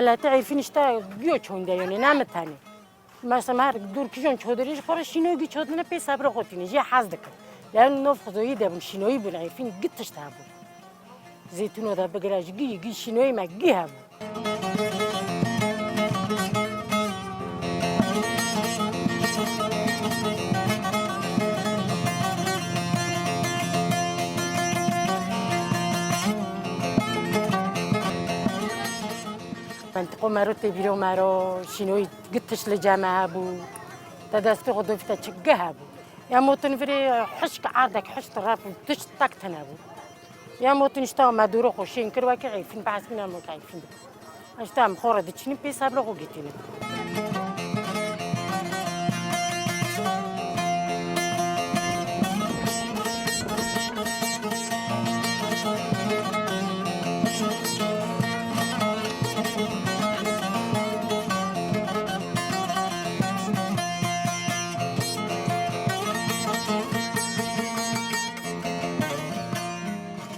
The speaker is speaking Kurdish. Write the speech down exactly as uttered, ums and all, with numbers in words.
Lete Êfîn işte giyo çonde yone, ne mi tenê. Mesela her dur kijon çodirî ji xwe re şînoyî çodine pê sebra xwe tîne, jê hez dikin. Yani nov xuzoyî de bûn, şînoyî bûn, Êfîn gi tişt hebû. Zeytûno de bigire ji gî, gî şînoyê me gî hebû. Mentiqo mero tê bîro mero, şînoyî gi tişt li cem me hebû. Te destê xwe dovî te çi gi hebû. Ya motin virê hişk erdek hişt ref û tişt tek tine bû. Ya motin işte me dûro xwe şên kir wekî Êfîn behs min em wekî Êfîn dikin. İşte em xwe re diçînin pê sebra xwe gitînin.